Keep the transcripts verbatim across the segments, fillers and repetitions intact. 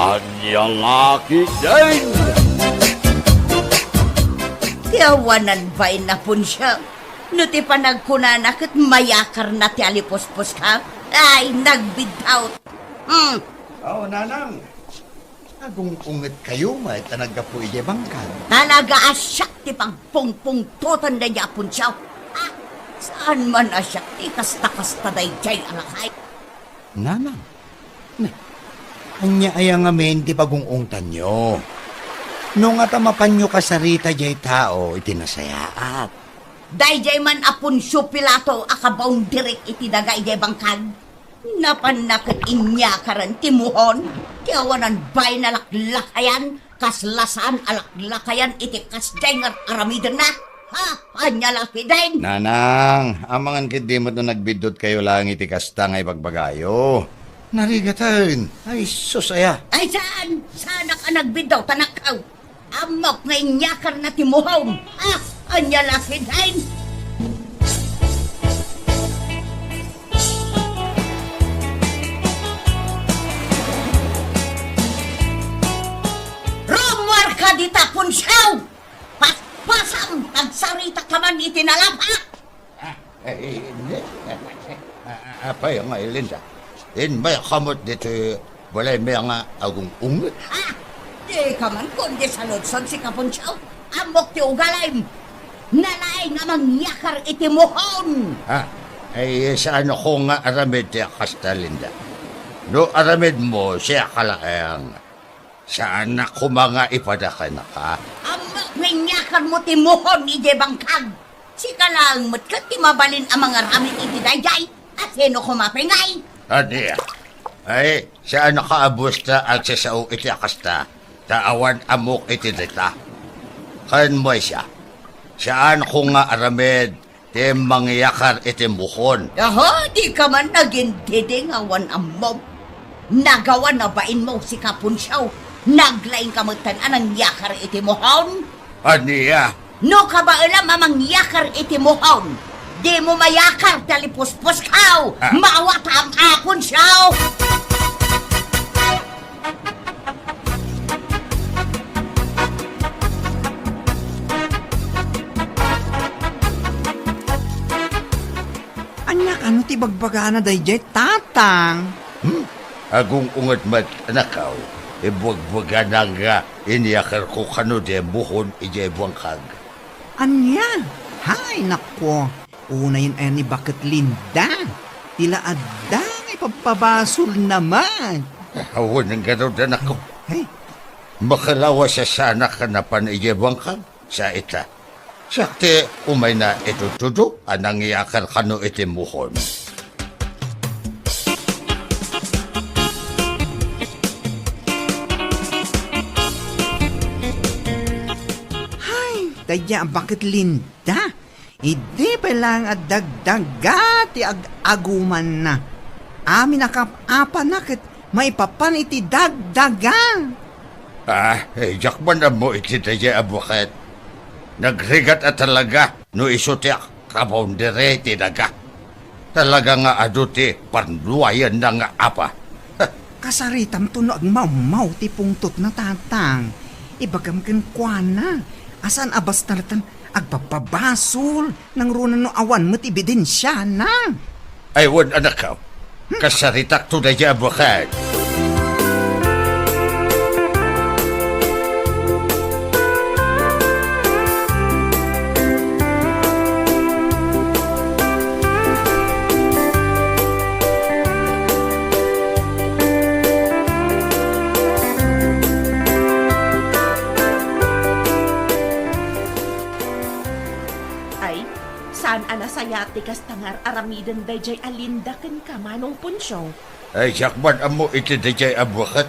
Ania la ketdin? Ti awanan bain a Ponsio, no ti panagkunana ket mayakarna ti alipuspuska. Ay, nagbiddaw. Hmm. Oh, Nanang. Agung-ungetkayo met a naggapu idiay bangkag. Talaga a siak ti pagpungpungtotan daydiay a Ponsio. Ah, saan man a siak ti kasta-kasta daydiay a lakay. Nanang, na, ania aya ngamin ti pagung-ungtanyo? No ngata mapanyo kasarita diay tao iti nasayaat. Daydiay man a Ponsio Pilato a kabounderik iti daga idiay bangkag. Napanna ket inyakaren ti muhon ti awanan bain a laklakayan, kasla saan a laklakayan iti kasdiay nga ar-aramidenna. Ha? Ania la ketdin? Nanang, amangan ketdi met no nagbiddutkayo laeng iti kasta nga ibagbagayo. Narigaten. Ay, sus, aya. Ay, saan? Saanak a nagbiddaw, tanakkaw. Ammok nga inyakarna ti muhon. Ah, ania la ketdin? Rummuarka dita, Ponsio! Paspasam, agsaritak man iti nalapa! Ah, eh, eh, eh, ah, ah, apay nga, Linda? Immayka met ditoy balaymi nga agung-unget? Ah, dika man kundi saludsod, sika, Ponsio. Ammok ti ugalim. Nalaing a mangyakar iti muhon. Ah, ay, saanko nga aramid ti kasta, Linda. No aramidmo, siak laeng. Saanak koma nga ipada kenka. Ammok nga inyakarmo ti muhon idiay bangkag. Sika laeng met ket ti mabalin a mangaramid iti daydiay. A sino koma pay ngay? Ania? Ay, saanka a busta agsasao iti a kasta, ta awan ammok iti dayta. Ken maysa, saanko nga aramid ti mangyakar iti muhon. Aha, dika man nagintindi nga awan ammom. Nagawan a bainmo, sika, Ponsio. Naglaingka metten a nangyakar iti muhon. Ania? No kabaelam a mangyakar iti muhon, dimo mayakar ti alipuspuskaw. Ah. Mawatam a, Ponsio! Ania kano ti bagbagana daydiay, Tatang? Hmm? Agung-unget met, anakko. Ibagbagana nga inyakarko kano diay muhon idiay bangkag. Ania? Hay, naku. Unayen aya ni Baket Linda. Ti la adda nga ipabpabasolna met. Awan ngarud, anakko. Hey. Makalawas a saanak a napan idiay bangkag, sa ita. Siak ti umayna itudtudo a nangyakar kano iti muhon. Hay, daydiay a Baket Linda. Idi pay laeng a dagdaga ti ag-agumanna. Amin a kap-apana ket maipapan iti dagdaga. Ah, eh, diak man ammo iti daydiay a Baket. Nagrigat a talaga no isu ti ak-, kaboundary ti daga. Talaga nga adu ti parnuayanna nga apa. Kasaritamto no agmawmaw ti pungtotna, Tatang. Ibagam kenkuana a saan a basta laeng agpabpabasol, nangruna no awan met ebidensiana. Ay, wen, anakko. Kasaritakto daydiay a Baket. Ay, saan a nasayaat ti kasta nga ar-aramiden daydiay a Linda kenka, Manong Poncio. Ay, diak man ammo iti daydiay a Baket.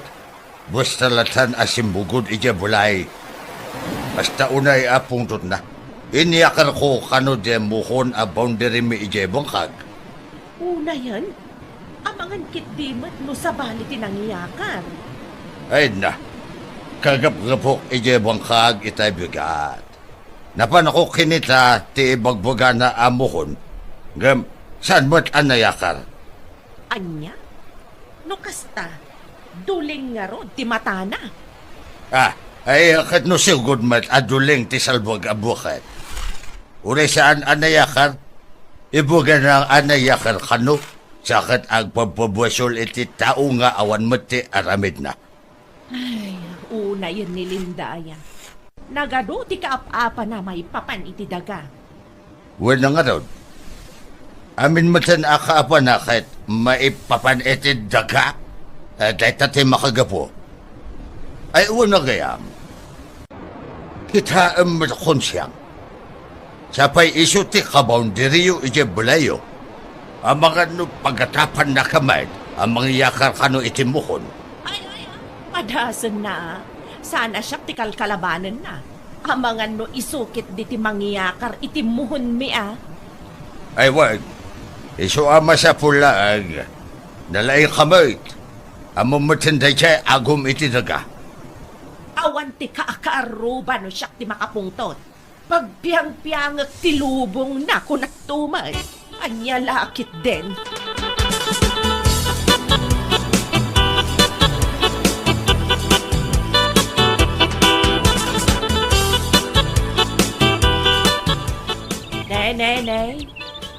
Basta latta a simmugod idiay balay. Basta unay a pungtotna. Inyakarko kano diay muhon a boundarymi idiay bangkag. Unayen, amangan ketdi met no sabali ti nangyakar. Ay na, kagapgapok idiay bangkag itay bigat. Napanko kinita ti ibagbagana a muhon, ngem saan met a nayakar. Ania? No kasta, Duling ngarud ti matana. Ah, ay, ket no sigud met a duling ti salbuag a buket. Uray saan a nayakar, ibuganan a nayakar kano, sa ket agpabpabuesol iti tao nga awan met ti aramidna. Ay, unayen ni Linda aya. Nagadu ti kaap-apana maipapan iti daga. Wen ngarud, amin metten a kaapana ket maipapan iti daga? Eh, dayta ti makagapu. Ay, wen gayam. Kitaem met, Konsiang. Sapay isu ti kaboundaryyo idiay balayyo. Amangan no pagatapannaka met a mangyakar kano iti muhon. Ay, ay, ay, padasenna. Saan a siak ti kalkalabanenna. Amangan no isu ketdi ti mangyakar iti muhonmi a. Ay, wen. Isu a masapul laeng. Nalaingka met. Ammom metten daydiay agum iti daga. Awan ti kaakaarruba no siak ti makapungtot. Pagpiangpiangek ti lubongna, kunakto met. Ania la ketdin? Ne, ne, ne.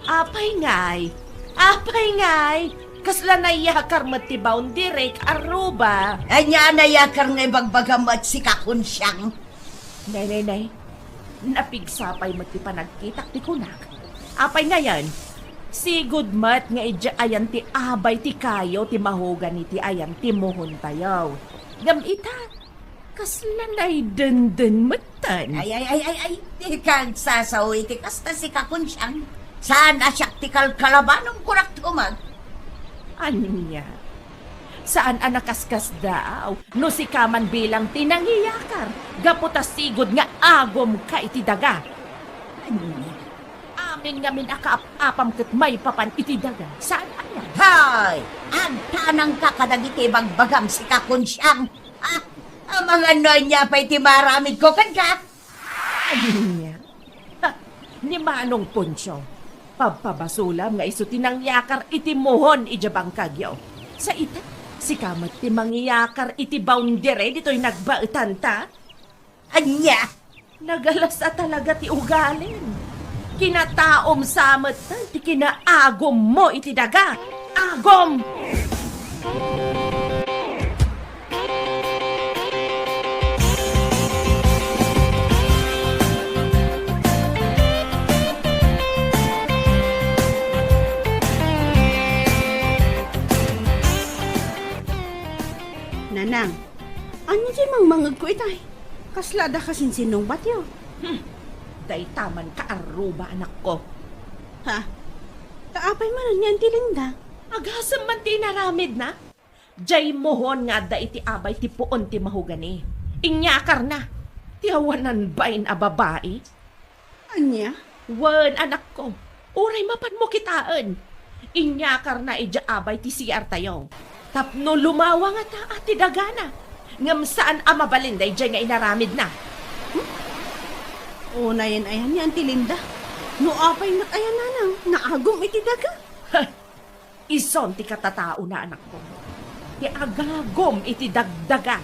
Apay ngay? Apay ngay? Kasla nayakar met ti boundary, kaarruba. Ania a nayakar nga ibagbaga met, sika, Konsiang? Nay, nay, nay. Napigsa pay met ti panagkitak ti kunak. Apay ngayen? Sigud met nga idiay ayan ti abay ti kayo ti mahogani ti ayan ti muhontayo. Ngem ita, kasla naydenden metten. Ay, ay, ay, ay, ay, dika agsasao iti kasta, sika, Konsiang. Saan a siak ti kalkalabanom, kunak tumag. Ania? Saan a nakaskasdaaw no sika man bilang ti nangiyakar, gapu ta sigud nga agumka iti daga. Ania? Amin ngamin a kaap-apam ket maipapan iti daga. Saan aya? Hay! Agtanangka kadagiti ibagbagam, sika, Konsiang. Ah, amangan no ania pay ti maaramidko kenka? Ania? Ha, ni Manong Poncio, pabpabasulam nga isu ti nangyakar iti muhon idiay bangkagyo. Sa ita, sika met ti mangiyakar iti boundary ditoy nagbaetanta? Ania? Nagalas a talaga ti ugalim. Kinataom sa met ti kinaagummo iti daga. Agum! Nanang, ania ti mangmangegko itay? Kasla adda kasinsinungbatyo? Hmm, dayta man kaarruba, anakko. Ha? Ta apay manen nga intilinda? Agasem man ti inaramidna? Diay muhon nga adda iti abay ti puon ti mahogani. Inyakarna. Ti awanan bain a babai. Ania? Wen, anakko. Uray mapanmo kitaen. Inyakarna idiay abay ti C R tayo. Tapno lumawa ngata ti dagana. Ngem saan a mabalin daydiay nga inaramidna. Hmm? Unayen ayan ni Auntie Linda. No apay met ayan, nanang, naagum iti daga. Ison ti katataona, anakko, ti agagum iti dagdaga.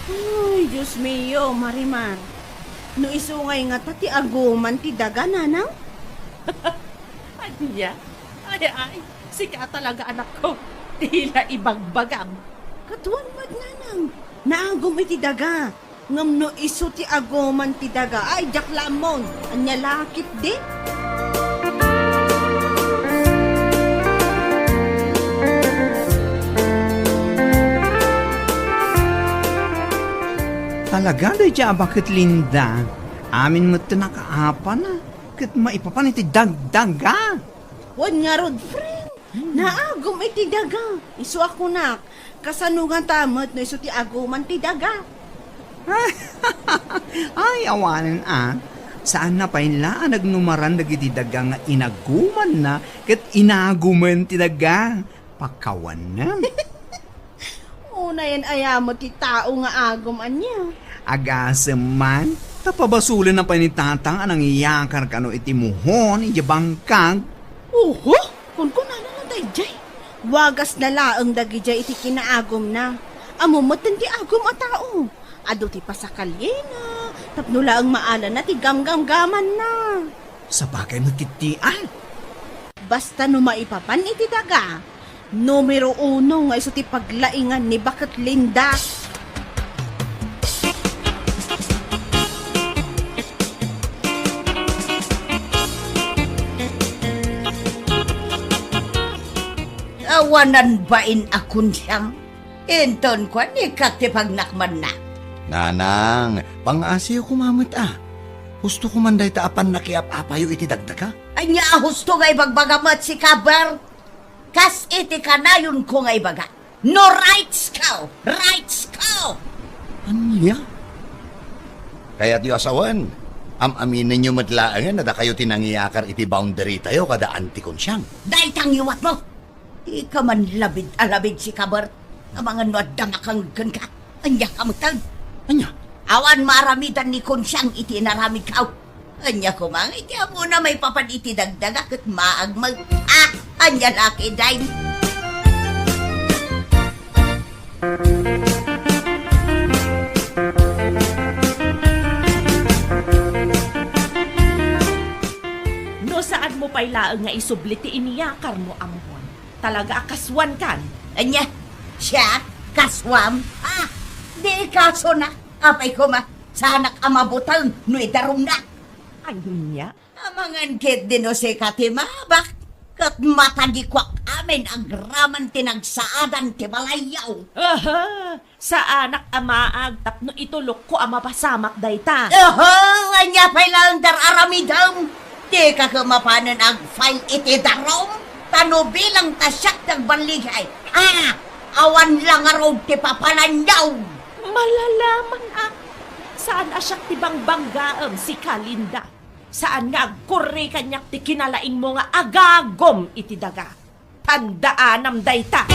Ay, Dios mio, Marimar. No isu ngay ngata ti aguman ti daga, nanang? Ania? Ay, ay, sika talaga, anakko. Ti la ibagbagam. Kaduan met, nanang. Naagum iti daga. Ngem no isu ti aguman ti daga, ay, diak la ammon. Ania la ketdi? Talaga daydiay a baket, Linda. Amin met ti nakaapana ket maipapan iti dagdaga. Wen ngarud, friend. Hmm. Naagum iti daga. Isu a kunak, kasano ngata met no isu ti aguman ti daga? Ay, awanen a. Saanna pay la a nagnumaran dagiti daga nga inagumanna ket inagumen ti daga. Pakawanem. Unayen aya met ti tao nga agum ania? Agasem man, ta pabasolenna pay ni Tatang a nangyakar kano iti muhon idiay bangkag. Oho, kunkunana na daydiay. Wagasna laeng dagidiay iti kinaagumna. Ammom metten ti agum a tao. Adu ti pasakalienna, tapno laeng maalana ti gamgamgamanna. Sapakay met ketdi, a? Basta no maipapan iti daga, numero uno nga isu ti paglaingan ni Baket Linda. Awanan bain a kunsiang. Inton kuan, ikkat ti pagnakmanna. Nanang, pangngasiyo koma met, a. Husto koma dayta a pannakiap-apayo iti dakdaka? Ania a husto nga ibagbaga met sika, Bert? Kas iti kanayonko nga ibaga, no rights ko, rights ko! Ania? Kayatyo a sawen, am-aminenyo met laengen a dakayo ti nangiakar iti boundary tayo kada Auntie Kunsiang. Dayta ngiwatmo! Dika man labid a labid sika, Bert. Amangan no adda makangeg kenka. Ania ka metten? Ania? Awan maaramidan ni Kunsiang iti inaramidko. Ania koma nga iti ammona maipapan iti dakdaka ket maagmeg. A, ania la ketdin? No saanmo pay laeng nga isubli ti iniakarmo, ammon, talaga a kasuankan. Ania? Siak? Kasuam? A, di kasona. Apay koma, saanak a mabuteng no idarumna. Ania? Amangan ketdi no sika ti maabak, ket matagikuak amin agraman ti nagsaadan ti balayyo. Aha! Saanak a maag tapno itulokko a mapasamak dayta. Oho, ania pay laeng ti ar-aramidem? Dika koma mapanen agfile iti darum, ta no bilang ta siak ti agballigay, a, awan la ngarud ti papananyo. Malalaman a, saan a siak ti bangbanggaem, sika, Linda. Saan nga agkurri kaniak ti kinalaingmo nga agagum iti daga. Tandaanam dayta.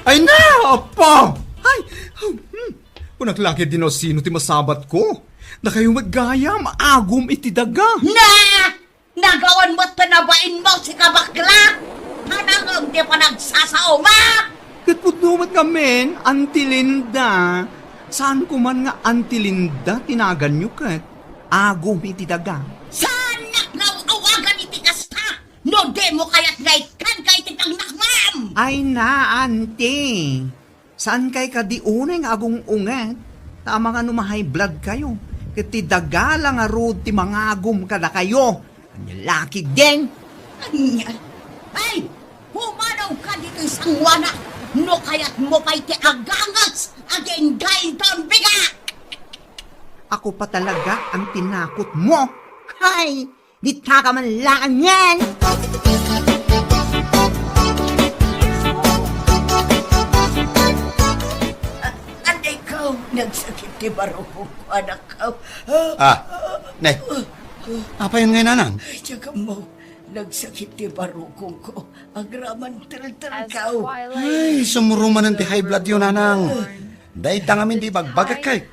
Ay na, Apo! Ay, hmm. Kunak la ketdi no sino ti masabatko. Dakayo met gayam, agum iti daga. Na! Nagawan met ti nabainmo, sika bakla! Tanangem ti panagsasaoma! Ket pudno met ngamin, Auntie Linda. Saan ko man nga Auntie Linda ti naganyo ket agum iti daga. Saannak nga aw-awagan iti kasta no dimo kayat nga ikkanka iti pangnakmam! Ay na, Auntie. Saankay kadi unay nga agung-unget, ta amangan no ma-high blood kayo, ket ti daga la ngarud ti mangagum kadakayo. Ania la ketdin? Ania? Ay, pumanawka ditoy sanguanak no kayatmo pay ti aganges agingga inton biga! Ako pa talaga ang tinakot mo. Hay! Ditaka man laeng ngarud! A-, anay ko, nagsakit ti barukongko, anakko. Ah, ne. Apay ngay, nanang? Ay, diak ammo, nagsakit ti barukongko. Agraman teltelko. Ay, sumurumanen ti high blood yo, nanang. Dayta ngamin ti ibagbagak, kay.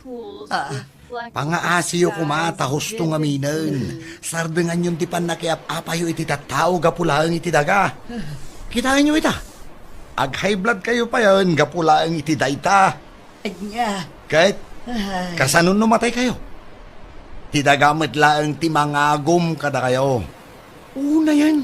Ah, Pangngaasiyo koma ta husto ngaminen. Sardenganyon ti pannakiap-apayo iti tattao gapu laeng iti daga. Kitaenyo ita. Ag-high blood kayo payen gapu laeng iti dayta. Ania? Ket, ay, kasano no matay kayo? Ti daga met laeng ti mangagum kadakayo. Unayen,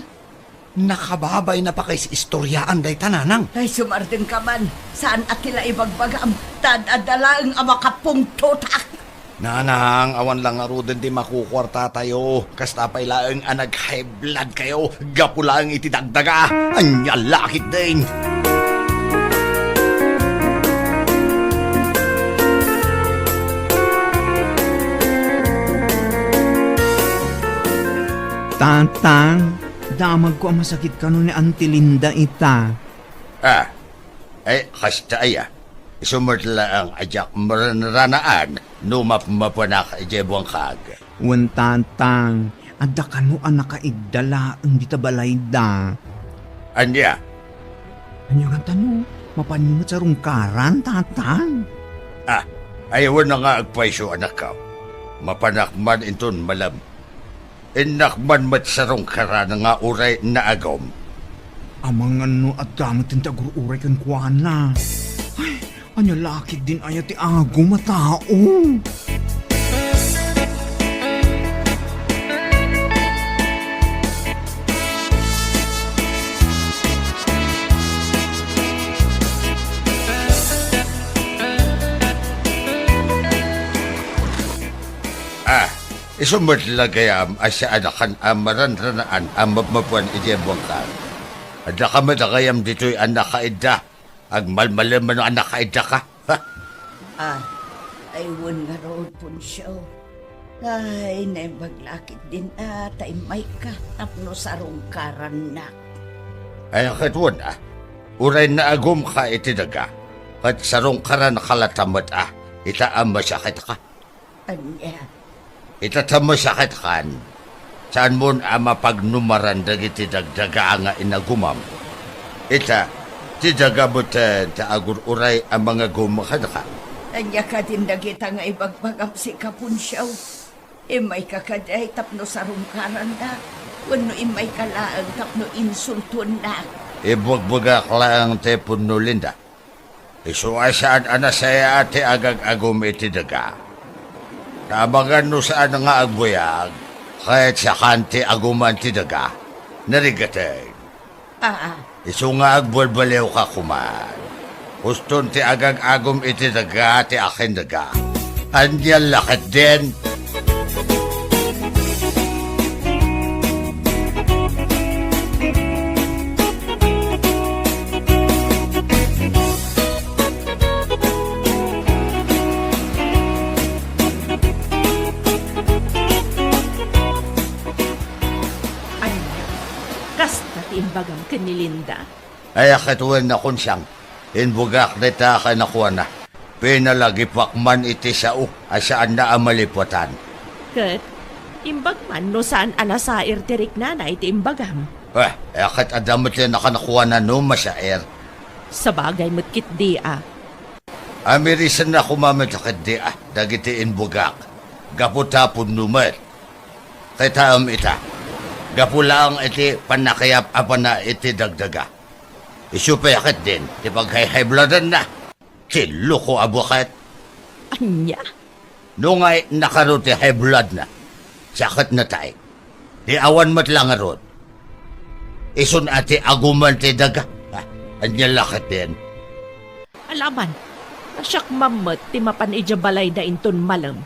nakababain a pakaisistoriaan dayta, nanang. Ay, sumardengka man. Saan a ti la ibagbagam, ta ad-adda laeng a makapungtotak. Nanang, awan la ngaruden ti makukuartatayo. Kasta pay laeng a nag-high blood kayo, gapu laeng iti dagdaga. Ania la ketdin? Tatang, damagko a masakit kano ni Auntie Linda ita. Ah, ay, kasta aya. Isu met laeng a diak maranranaan no mapmapanak idiay buangkag. Wen, Tatang, adda kano a nakaigda laeng dita balayda. Ania? Ania ngata no mapanyo met sarungkaran, Tatang? Ah, ay, wen nga agpayso, anakko. Mapanak man inton malem. Innak man met sarungkaran nga uray naagum. Amangan no adda met ti agur-uray kenkuana. Ay, ania la ketdin aya ti agum a tao? Ah, isu met la gayam a saan a kan a maranranaan a mapmapan idiay bungkag. Adda ka met a gayam ditoy a nakaidda. Agmalmalem a nakaiddaka. Ha? Ah, ay wen ngarud, Poncio. Ay, naimbag la ketdin a ta immayka tapno sarungkarannak. Ay, ket wen a, uray naagumka iti daga, ket sarungkaranka latta met a, ita a masakitka. Ania? Ita ta masakitkan, saanmon a mapagnumaran dagiti dagdaga nga inagumam. Ita, ti daga met ti agur-uray a mangagum kenka. Ania kadin dagita nga ibagbagam sika, Poncio? Immayka kadi tapno sarungkarannak, wenno immayka laeng tapno insultuennak? Ibugbugak laeng ti punno, Linda. Isu a saan a nasayaat ti agag-agum iti daga. Ta amangan no saan nga agbuyag, ket sakan ti aguman ti daga. Narigaten. Aa. Isu nga agbalbaliwka koma. Huston ti agag-agum iti daga ti akin daga. Ania la ketdin? Ania? Kasta ti imbagam ken ni Linda? Ay, ket wen a, Kunsiang, imbugak dayta a kanakuana. Pinalagipak man iti sao a saanna a malipatan. Ket imbag man no saan a nasair ti riknana iti imbagam. Eh, eh, ket adda met ti nakanakuana no masair. Sabagay met ketdi a. Amirisenna koma met ketdi a dagiti imbugak. Gapu ta pudno met. Kitaem ita. Gapu laeng iti pannakayap-apana iti dagdaga. Isu pay ketdin ti paghayhaybloadanna. Ti loko a buket. Ania? No ngay nakaru ti high bloodna, saketna tay. Ti awan met la ngarud. Isun a ti aguman ti daga. Ah, ania la ketdin? Alaman, ta siak man met ti mapan idiay balayda inton malem.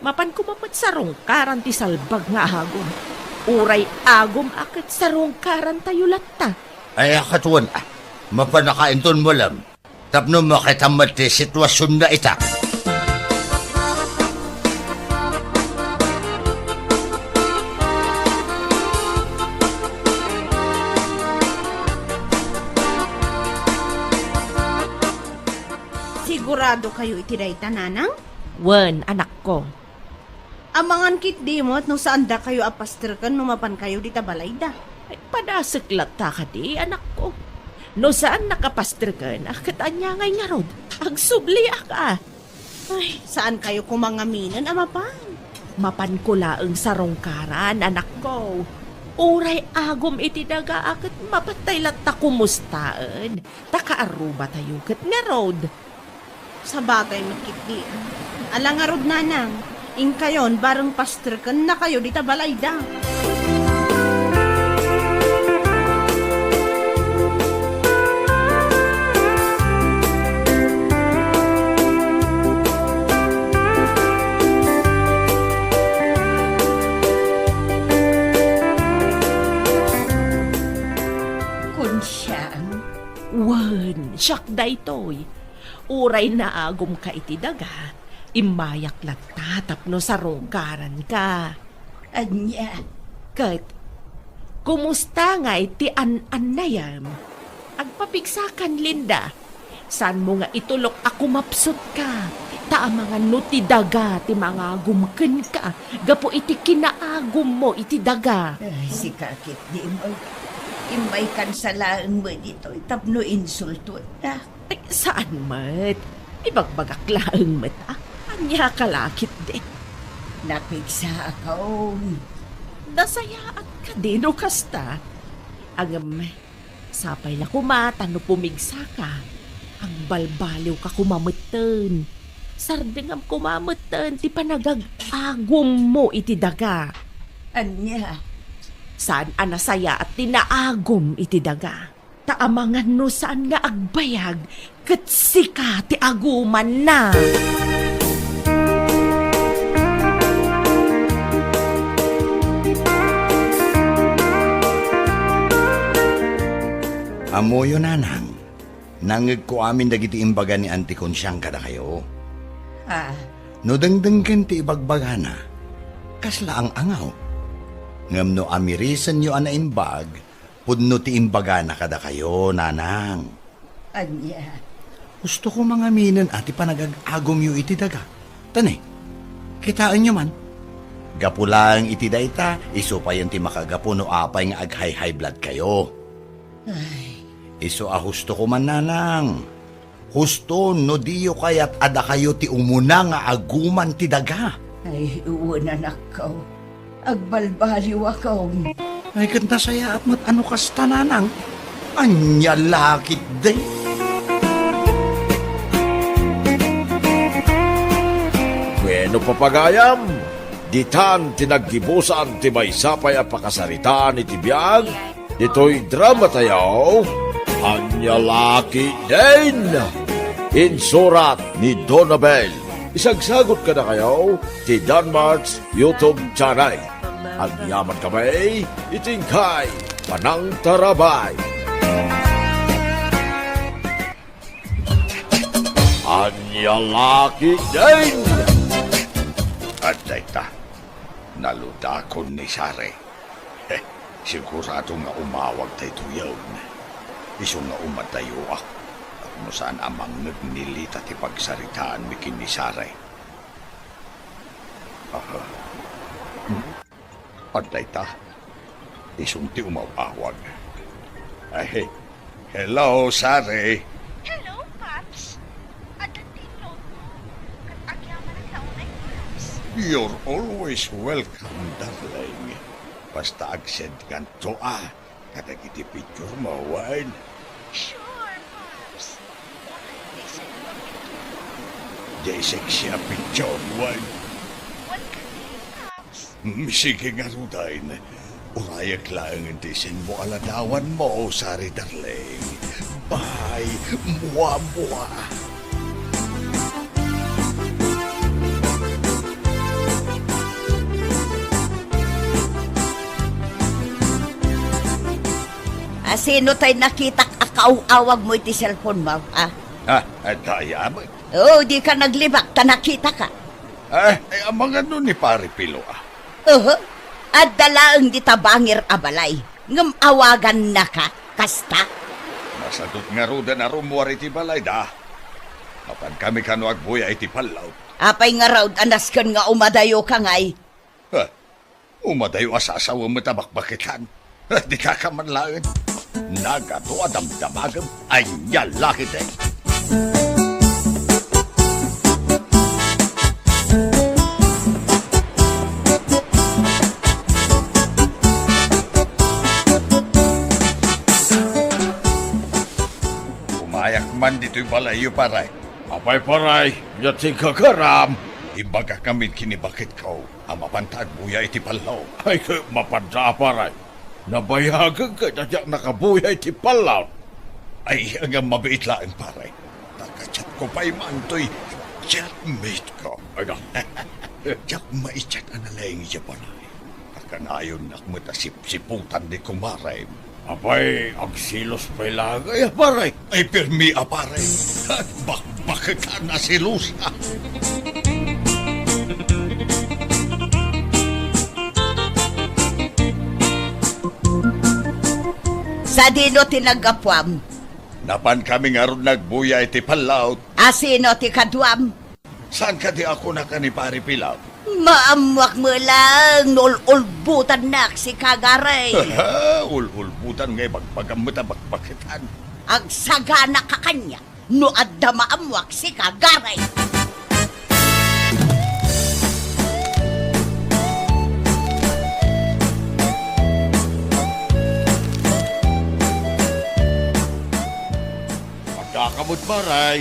Mapan koma met sarungkaran ti salbag nga agum. Uray agum a ket sarungkarantayo latta. Ay, a ket wen a, mapanaka inton malem. Tapno makitam met ti situasionna ita. Siguradokayo iti dayta, nanang? Wen, anakko. Amangan ketdi met no saandakayo a pasterken no mapankayo dita balayda. Ay, padasek latta kadi, anakko. No saannak a pasterken, a ket ania ngay ngarud? Agsubliak a. Ay, saankayo koma ngaminen a mapan? Mapanko laeng sarungkaran, anakko. Uray agum iti daga a ket mapatay latta komustaen. Ta kaarrubatayo ket ngarud. Sabagay met ketdi. Ala ngarud, nanang, inkayon bareng pasterkennakayo dita balayda. Kunsiang? Wen, siak daytoy. Uray naagumka iti daga, immayak latta tapno sarungkaranka. Ania? Ket, kumusta ngay ti an-annayam? Agpapigsakan, Linda. Saanmo nga itulok a kumapsutka, ta amangan no ti daga ti mangagum kenka gapu iti kinaagummo iti daga. Ay, sika ketdi met. Immaykan sa laeng met ditoy tapno insultuennak. Ay, saan met. Ibagbagak laeng met a, ania ka la ketdi? Napigsaak. Nasayaat kadi no kasta? Ngem, sapay la koma ta no pumigsaka, agbalbaliwka koma metten. Sardengam koma metten ti panagag-agummo iti daga. Ania? Saan a nasayaat ti naagum iti daga. Ta amangan no saan nga agbayag, ket sika ti agumanna. Ammoyo, nanang, nangngegko amin dagiti imbaga ni Auntie Consiang kadakayo. Ah. No dengdenggen ti ibagbagana, kasla ang-angaw. Ngem no amirisenyo a naimbag, pudno ti imbagana kadakayo, nanang. Ania? Husto koma ngaminen a ti panagag-agumyo iti daga. Tani, kitaenyo man. Gapu laeng iti dayta, isu payen ti makagapu no apay nga ag-high-high blood kayo. Ay. Isu a husto koma, nanang. Husto no diyo kayat a dakayo ti umuna nga aguman ti daga. Ay, wen, anakko. Agbalbaliwak. Ay, ket nasayaat met a no kasta, nanang. Ania la ketdi? Wenno, papagayam, ditan ti naggibusan ti maysa pay a pakasaritaan iti biag ditoy dramatayo, Ania la ketdin? Insurat ni Donabel. Isagsagut kadakayo ti Danmart's YouTube channel. Agyaman kami iti inkay panangtarabay. Ania la ketdin? Adda ita, naludakon ni Sare. Eh, sigurado nga umawag daytoyen. Isu nga umadayoak, tapno saan a mangngeg ni Lita ti pagsaritaanmi ken ni Sare. Aha. Hmm? Adda ita. Isu ti umaw-awag. Ay, hello, Sare. Hello, Paps. Adda ti load mo. Ket agyamanak ta unay, Paps. You're always welcome, darling. Basta ag-send kanto, a, kadagiti picture mo, wen? Sure, Paps. Unay ti send mo a picture. Diay sexy a picture, wen? Wen kadi, Paps. Mm, sige ngaruden. Urayek laeng ti send mo a ladawan mo, Sare darling. Bye, mua, mua. A, sino tay nakitak a kaaw-awag mo iti cellphone mo, a? Ah, ah, dayam. Oo, dika naglibak ta nakitaka. Eh, eh, amangan no ni Pare Pilo, a? Uhu. Adda laeng dita bangir a balay. Ngem awagannaka, kasta? Masadut ngaruden a rummuar iti balayda. Mapankami kano agbuya iti pallaw. Apay ngarud a nasken nga umadayoka ngay? Eh, umadayo a sasawem met a bakbaketan. Eh, dika ka man laeng. Nagadu a damdamagem, ania la ketdi? Umayak man ditoy balayyo, pare. Apay, pare, ania ti gagaram? Imbagak ngamin ken ni baketko a mapanta agbuya iti pallaw. Ay, ket mapanta, pare. Nabayagek ket a diak nakabuya iti pallaw. Ay, ngem mabiit laeng, pare. Taga-chat ko pay man toy chatmate ko. Ay, na. Diak maichat a nalaing idiay balay. Kakanayon nak met a sipsiputan ni kumarem. Apay, agselos pay la ngay a pare? Ay, pirmi a pare. Bakbaketan a selosa. Sadino ti naggapuam? Napankami ngarud nagbuya iti pallaw. A sino ti kaduam? Saan kadi a kunaka ni Pare Pilaw? Maammoak met laeng no ul-ulbotannak sika, Garay. Ul-ulbotan nga ibagbagam met a bakbaketan. Agsaganaka kaniak. No adda maammoak sika, Garay. Adda ka met, Maray.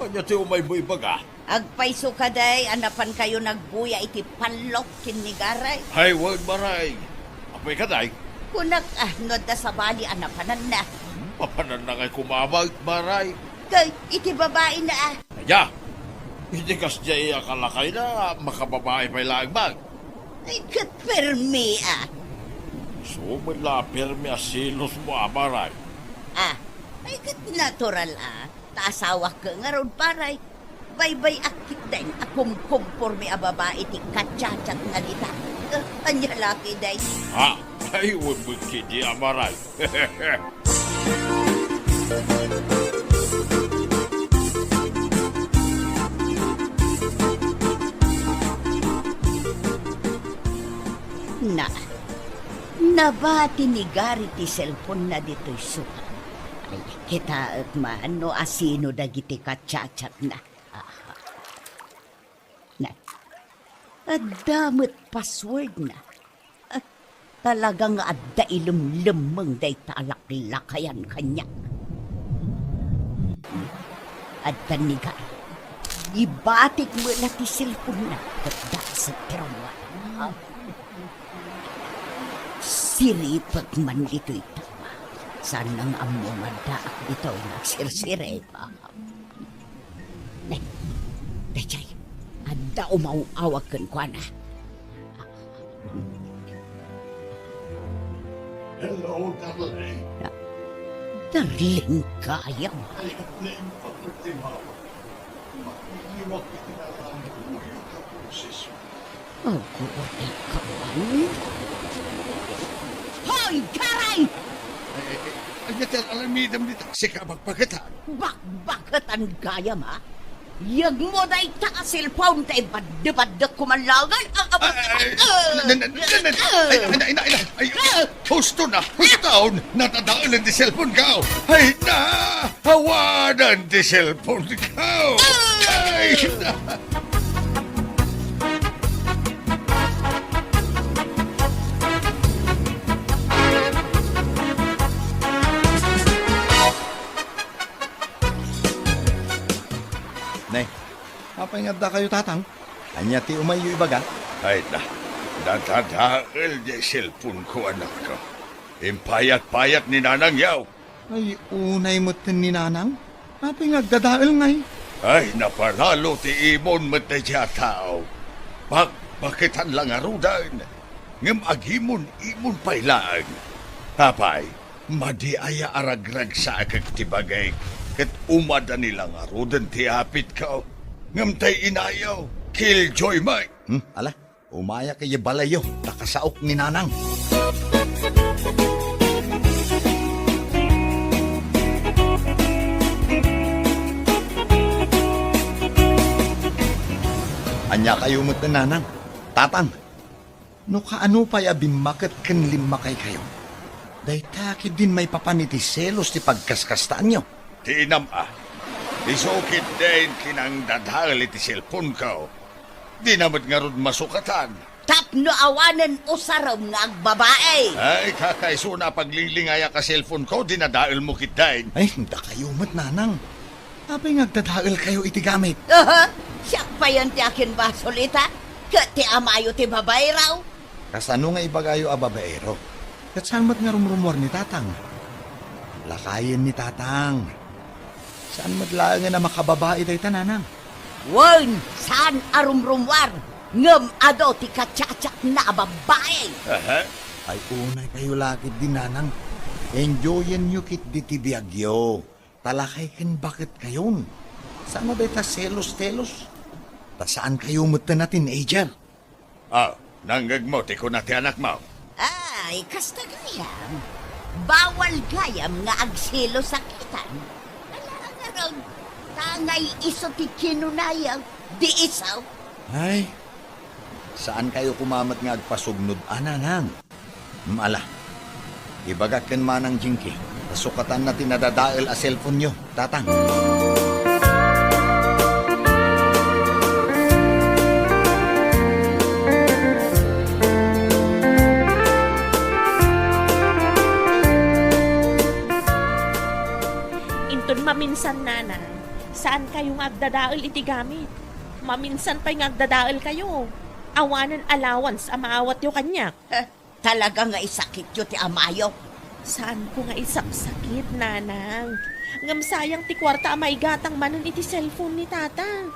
Ania ti umaymo ibaga? Agpayso kadi a napankayo nagbuya iti pallok ken ni Garay? Hay, wen, Maray. Apay kadi? Kunak, ah, no adda sabali a napananna. Hmm, mapananna ngay koma met, Maray. Kay, iti babaina, ah. Aya, iti kasdiay a kalakayna, makababai pay laeng man. Ay, ket permi, ah. Isu met la a permi a selosmo, a, Maray. Ah, ay, ket natural, ah. Ta asawak ngarud, Maray. Baybay-ak ketdin a kumkumpormi a babai ti kachatchatna dita. Eh, ania la ketdin? Ah, ay, wen met ketdi, a, Maray. Na, nabati ni Garay ti cellphone-na ditoy sofa. Ay, kitaek man no asino dagiti kachatchatna. Aha. Na, adda met password-na. Ah, talaga nga adda ilemlemmeng dayta a laklakayan kaniak. Adda ni Garay. Ibatik met la ti cellphone-na ket dasek ti rummuar. Siripek man ditoy tama. Saan nga ammo nga addaak ditoy nga agsirsirip. Ne, daydiay, adda umaw-awag kenkuana. Hello, darling. Darling gayam. Ay, naimbag ti mawag. Makiiwag iti aramid mo, yung kapusis. Aguray ka man. Hoy, Garay! Eh, eh, eh, ania ti aramidem dita? Sika bakbaketan? Bakbaketan gayam, a? Yegmo dayta a cellphone ta ibaddebaddek ko man laengen. Ah, ah, ah, ay, ah, na, na, na, na, na, ah, ay, ay, ay, ay, ay, ay, ah, husto na, husto na, nadadaelen ti cellphone ko. Ay, na, awanen ti cellphone ko. Ah! Ay, na. Ne, apay nga addakayo, Tatang? Ania ti umayyo ibaga? Ay na, nadadael ti cellphone ko, anakko. Impayat-payat ni Nanang, yaw. Ay, unay metten ni Nanang? Apay nga agdadael ngay? Ay, napalalo ti imon met daydiay a tao. Bakbaketan la ngaruden, ngem agimon-imon pay laeng. Apay, madi aya a ragragsaek ti bagik, ket umadani la ngaruden ti apitko. Ngem tay inayo, killjoy met. Hmm, ala? Umayak idiay balayyo, ta kasaok ni Nanang. Ania kayo met ni Nanang? Tatang, no kaano pay a bimmaket ken limmakaykayo, dayta ketdin maipapan iti selos ti pagkaskastaanyo. Ti inam a, isu ketdin kinangdadael iti cellphone ko. Dina met ngarud masukatan. Tapno awanen usarem nga agbabai. Ay, kakaisuna a paglinglingayak a cellphone ko, dinadaelmo ketdin. Ay, dakayo met, Nanang. Apay nga agdadaelkayo iti gamit? Aha, siak payen ti akinbasol ita, ket ti amayo ti babaero. Kasano nga ibagayo a babaero? Ket saan met nga rumrumuar ni Tatang? Lakayen ni Tatang. Saan met laengen a makababai dayta, Nanang? Wen, saan a rumrumuar, ngem adu ti kachatchatna a babai. Aha. Ay, unay kayo la ketdi, Nanang. Enjoyenyo ketdi ti biagyo. Ta lakay ken baketkayon. Saan a dayta selos-telos? Ta saan kayo metten a teenager. Ah, nangngegmo ti kuna ti anakmo? Ay, kasta gayam. Bawal gayam nga agselos a kitan. Ala, ngarud, tangay isu ti kinunayo, di isu. Ay, saan kayo koma met nga agpasugnod a, Nanang? Hmm, ala. Ibagak ken Manang Jinky, ta sukatanna ti nadadael a cellphone-yo, Tatang. San, Nanang, saankayo nga agdadael iti gamit. Maminsan pay nga agdadaelkayo. Awanen allowance a maawatyo kaniak. Heh, talaga nga isakityo ti amayo. Saanko nga isaksakit, Nanang. Ngem sayang ti kuarta a maigatang manen iti cellphone ni Tatang.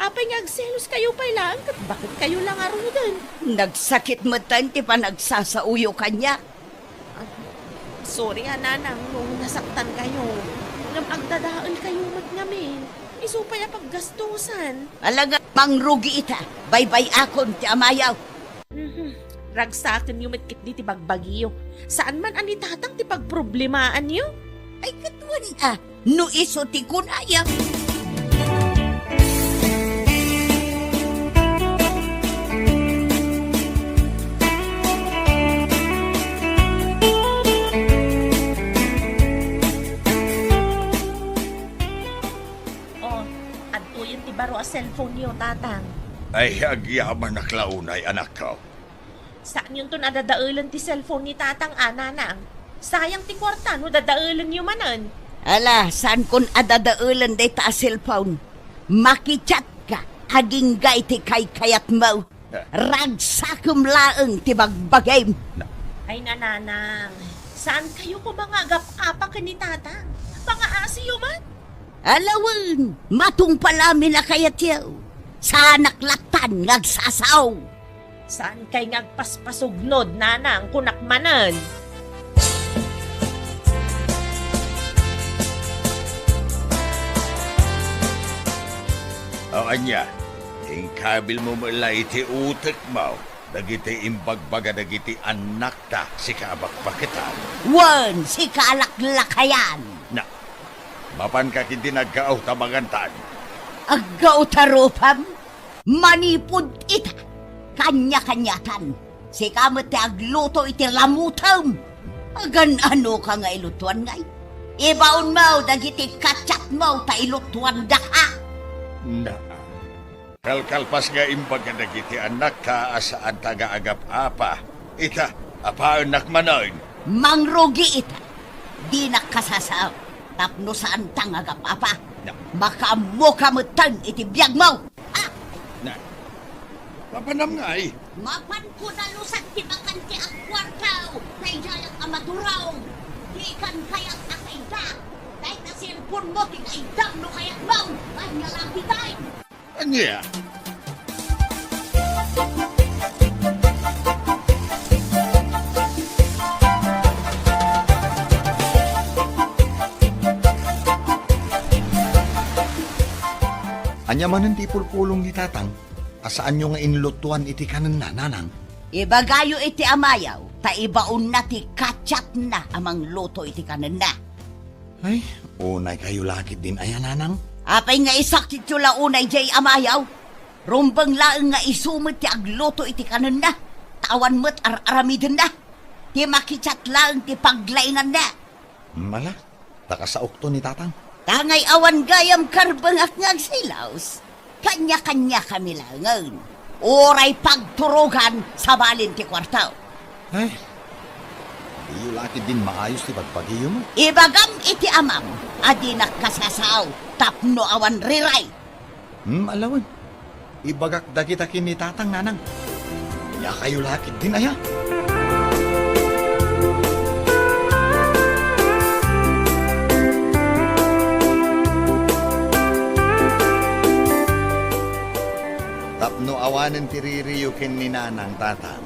Apay nga agseloskayo pay laeng ket baketkayo la ngaruden? Nagsakit metten ti panagsasaoyo kaniak. Ah, sorry a, Nanang, no nasaktankayo. Ngem agdadaelkayo met ngamin. Isu pay a paggastusan. Ala nga, mangrugi ita. Baybay-akon ti amayo. Mhm. Ragsakenyo met ketdi ti bagbagiyo. Saan man a ni Tatang ti pagproblemaanyo? Ay, ket wen a, no isu ti kunaya. Oh, adtoyen ti baro a cellphone-yo, Tatang. Ay, agyamanak la unay, anakko. Saanyonton a dadaelen ti cellphone ni Tatang a, Nanang. Sayang ti kuarta no dadaelenyo manen. Ala, saankon a dadaelen dayta a cellphone. Makichat ka agingga iti kaykayatmo. Ragsakem laeng ti bagbagim. Ay, Nanang, saankayo koma nga agap-apa ken ni Tatang? Pangaasiyo man. Ala wen, matungpal amin a kayatyo. Saanak lattan nga agsasao. Saankay nga agpaspasugnod, Nanang, kunak manen. O ania, inkabilmo met la iti utekmo dagiti imbagbaga dagiti annakta, sika a bakbaketan. Wen, sika a laklakayan. Na, mapanka ketdin aggaw ta mangantan. Aggaw ta rupam? Manipud ita, kaniakaniatan, sika met ti agluto iti ramutem. Agan-anoka nga ilutoan ngay? Ibaonmo dagiti kachatmo ta ilutoandaka. Na, kalkalpas nga imbaga dagiti annakta a saanta nga agap-apa. Ita, apaennak manen. Mangrugi ita. Dinak kasasao tapno saanta nga agap-apa. Na. Makaammoka metten iti biagmo. Ah! Na, mapanam ngay? Mapanko nalusak ti bakan ti agkuarto, daydiayak a maturog. Dikan kayat a kayda. Dayta cellphone-mo ti kaydam no kayatmo. Ania la ditoy? Ania? Ania manen ti ipulpulong ni Tatang a saanyo nga inlutoan iti kanenna, Nanang? Ibagayo iti amayo, ta ibaonna ti kachatna a mangluto iti kanenna. Ay, unaykayo la ketdin aya, Nanang? Apay nga isakityo la unay diay amayo? Rumbeng laeng nga isu met ti agluto iti kanenna, ta awan met ar-aramidenna. Ti makichat laeng ti paglainganna. Mala, ta kasaokto ni Tatang. Ta ngay awan gayam karbengak nga agsilaos. Kaniakaniakami laengen. Uray pagturogan, sabalin ti kuarto. Ay, diyo la ketdin maayos ti bagbagiyo met. Ibagam iti amam a dinak kasasao tapno awan riray. Hmm, ala wen. Ibagak dagita ken ni Tatang, Nanang. Aniakayo la ketdin aya? Tapno awanen ti ririyo ken ni Nanang, Tatang,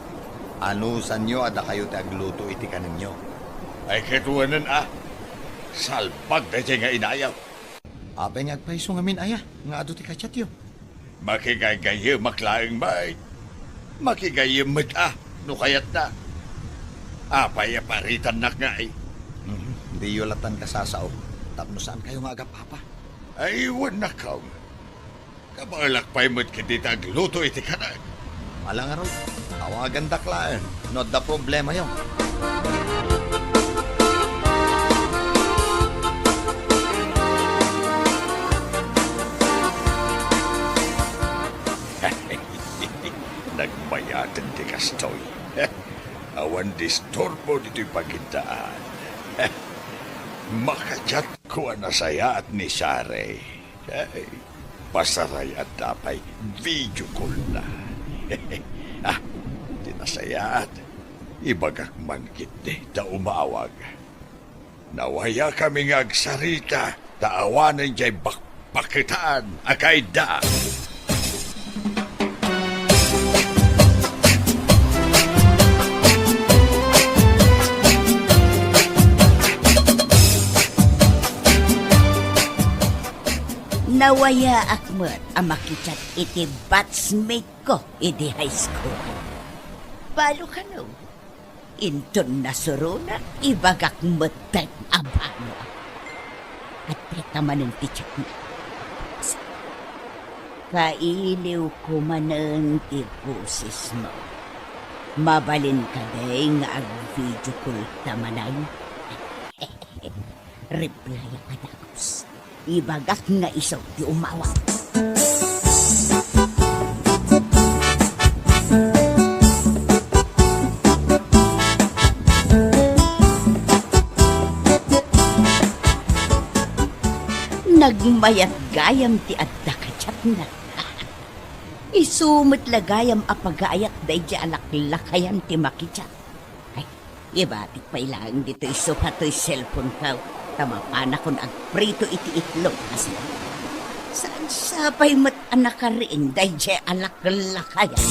anusanyo a dakayo ti agluto iti kanenyo. Ay, ket wenen a, salbag daydiay nga inayo. Apay nga agpayso ngamin aya nga adu ti kachatyo? Makigaygayemak laeng met. Makigayyem met a, no kayatna. Apay a paritannak ngay? Mhm. Diyo lattan kasasao tapno saankayo nga agap-apa. Ay, wen, nakkaw. Kabaelak pay met ketdi ti agluto iti kanen. Ala ngarud, awagandak laeng no adda problemayo. Nagmayaten ti kastoy. Awan disturbo ditoy pagiddaan. Makachat Kua nasayaat ni Sari. Ay, pasarayan ta pay video call na. Ah, ti nasayaat, ibagak man ketdi ta umawag. Nawayakami nga agsarita ta awanen diay bakbaketan a kaidda. Nawayaak met a makichat iti batchmate ko idi high school. Balo kano? Inton nasuronak, ibagak metten a balo. Adda ta manen ti chatna. Kailiwko manen ti bosesmo. Mabalin kadi nga ag-video call ta manen? Replyak a dagus. Ibagak nga isu ti umawag. Nagmayat gayam ti adda ka-chatna. Isu met la gayam a pagaayat daydiay a laklakayan ti makichat. Ay, ibatik pay laeng ditoy sofa toy cellphone-ko, ta mapanakon agprito iti itlog, a saan. Saan sa pay met a nakariing daydiay a laklakayan?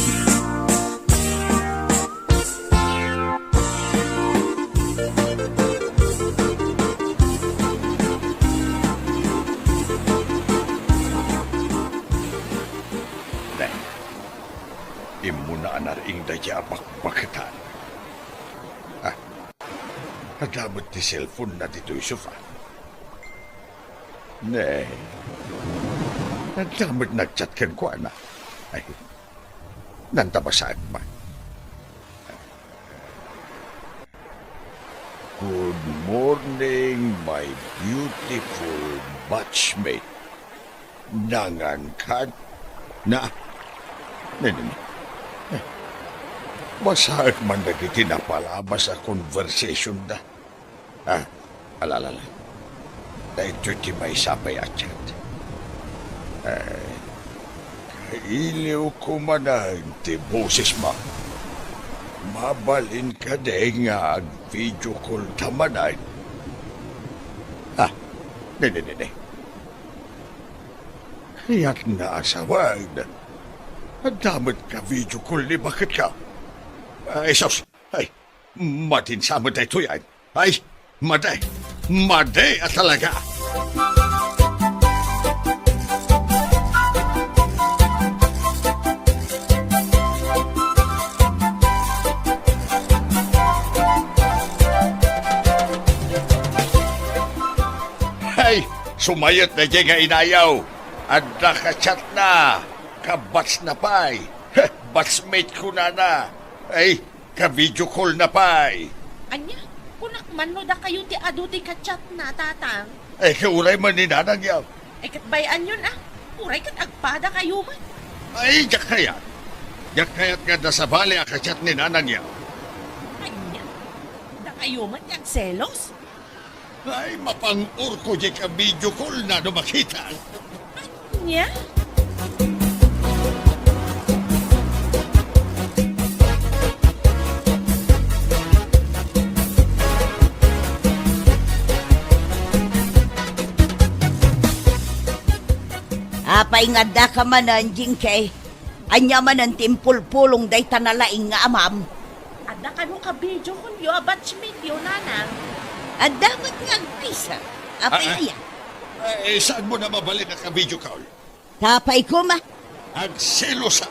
Dai, immuna a nariing daydiay a bakbaketan. Ah, adda met ti cellphone-na ditoy sofa. Ne, adda met nag-chat kenkuana. Ay, nanta basaek man. "Good morning, my beautiful batchmate. Nangan ka na?" Ne, ne, ne. Eh, basaek man dagiti napalabas a conversation-da. Ah, ala, ala, ala. Daytoy ti maysa pay a chat. Eh, kailiwko manen ti bosesmo. Mabalin kadi nga ag-video call ta manen? Ah, ne, ne, ne, ne. Kayatna a sawen. Adda met ka-video call ni baketko. Ay, sus! Ay, madin sa met daytoy, ay. Ay, madi! Madi a talaga! Ay, sumayot daydiay nga inayo. Adda ka-chatna. Ka-batchna pay. Heh, batchmate kunana. Ay, ka-video call na pay. Ania? Kunak man no dakayo ti adu ti ka-chatna, Tatang. Ay, ka uray man ni nanangyo. Ay, ket bay-anyon, a. Uray ket agpadakayo met. Ay, diak kayat. Diak kayat nga adda sabali a ka-chat ni nanangyo. Ania? Dakayo met ti agselos? Ay, mapang-orko diay ka-video call na no makita. Ania? Apay nga addaka manen, Jinky? Ania manen ti impulpulong dayta nalaing nga amam? Adda kano ka-video call-yo a batchmate-yo, Nanang? Adda met nga agpisa. Apay Ah, ah. aya? Eh, saanmo na mabalin a ka-video call? Tapay koma. Agselos, a.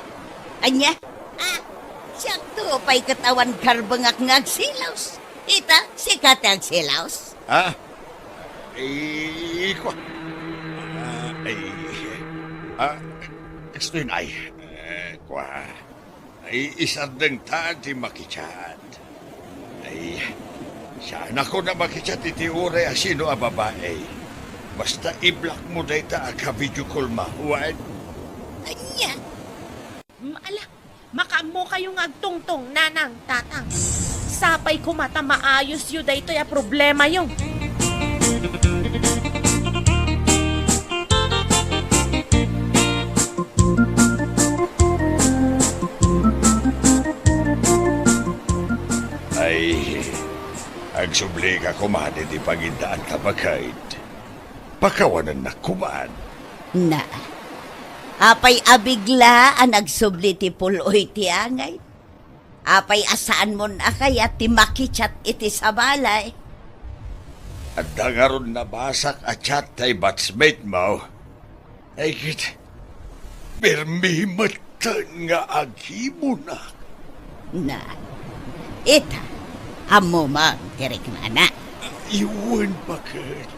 Ania? Ah, siakto pay ket awan karbengak nga agselos. Ita, sika ti agselos? Ah? Eh, kua. Ah, eh, ah, kastoy na, ay. Eh, kua. Ay, isardeng ta ti makichat. Ay, saanakon a makichat iti uray a sino a babai. Basta i-block mo dayta a ka-video call mo, wen? Ania? Mm, ala, makaammokayo nga agtungtong, Nanang, Tatang. Sapay koma ta maayosyo daytoy a problemayo. Agsublika koman iti pangiddaan ta, baket. Pakawanennak koman. Na, apay a bigla a nagsubli ti puloy ti angay? Apay a saanmon a kayat ti makichat iti sabali? Adda ngarud nabasak a chat tay batchmate mo. Ay ket, permi metten nga agimunak. Na, ita, ammo man ti riknana. Wen, baket.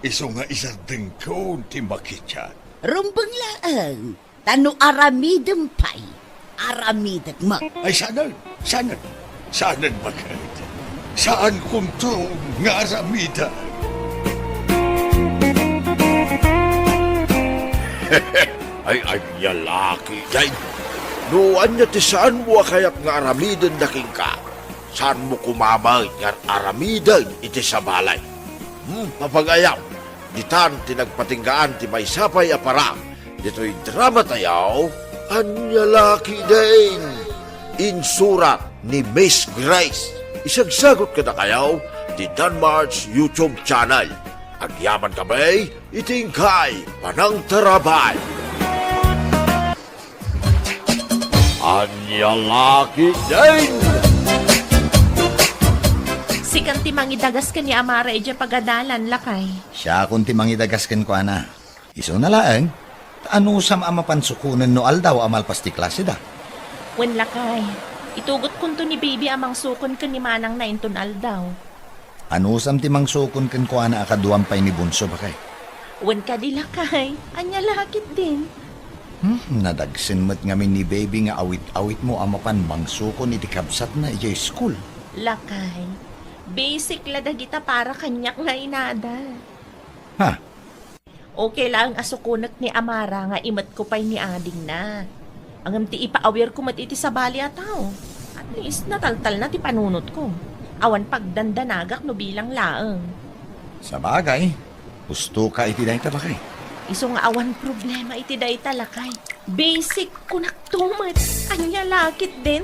Isu nga isardengko ti makichat. Rumbeng laeng, ta no aramidem pay, aramidek met. Ay, saanen, saanen, saanen, baket. Saankonto nga aramiden. Ay, ania la ketdin? No ania ti saanmo a kayat nga aramiden da kenka, saanmo koma met nga aramiden iti sabali. Hmm, papagayam, ditan ti nagpatinggaan ti maysa pay a parak ditoy drama tayo. Ania la ketdin? Insurat ni Miss Grace. Isagsagut kadakayo ti Danmart's YouTube channel. Agyaman kami iti inkay panangtarabay. Ania la ketdin? Sikan ti mangidagas ken ni Amara idiay pagadalan, lakay. Siakon ti mangidagas kenkuana. Isuna laeng, ta anusam a mapan sukonen no aldaw a malpas ti klaseda? Wen, lakay. Itugotkonto ni Baby a mangsukon ken ni manangna inton aldaw. Anusam ti mangsukon kenkuana a kaduam pay ni Bunso, baket? Wen kadi, lakay. Ania la ketdin? Hmm, nadagsen met ngamin ni Baby nga awit-awitmo a mapan mangsukon iti kabsatna idiay school. Lakay, basic la dagita para kaniak nga inada. Ha? Okay laeng a sukonek ni Amara nga imetko pay ni adingna. Ngem ti ipaawirko met iti sabali a tao, at least nataltalna ti panunotko. Awan pagdandanagak no bilang laeng. Sabagay, husto ka iti dayta, baket. Isu nga awan problema iti dayta, lakay. Basic, kunak to met. Ania la ketdin?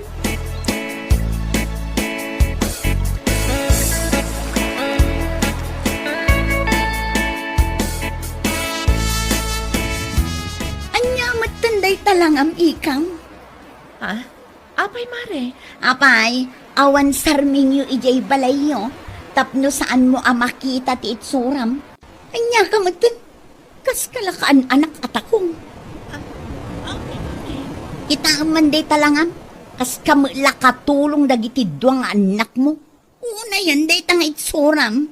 Ania metten dayta langam, ikam? Ha? Apay, mare? Apay, awan sarmingyo idiay balayyo tapno saanmo a makita ti itsuram. Ania ka metten? Kas ka la kaan-anak a takong. Ah, okay, okay. Kitaem man dayta langam, kas ka met la katulong dagiti dua nga annakmo. Unayen dayta nga itsuram.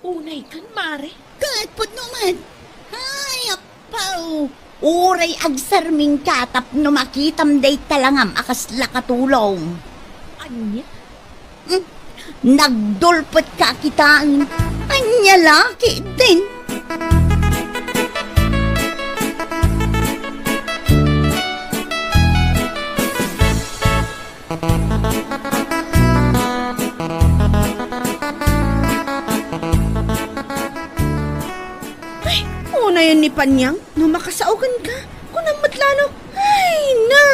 Unay ken, mare? Ket pudno met. Ay, apaw! Uray agsarming ka tapno makitam dayta langam a kasla katulong. Ania? Hmm? Nagdulpet ka kitaan. Ania la ketdin? Ay, unayen ni Panyang, no makasao kenka, kunam met la no, ay, na!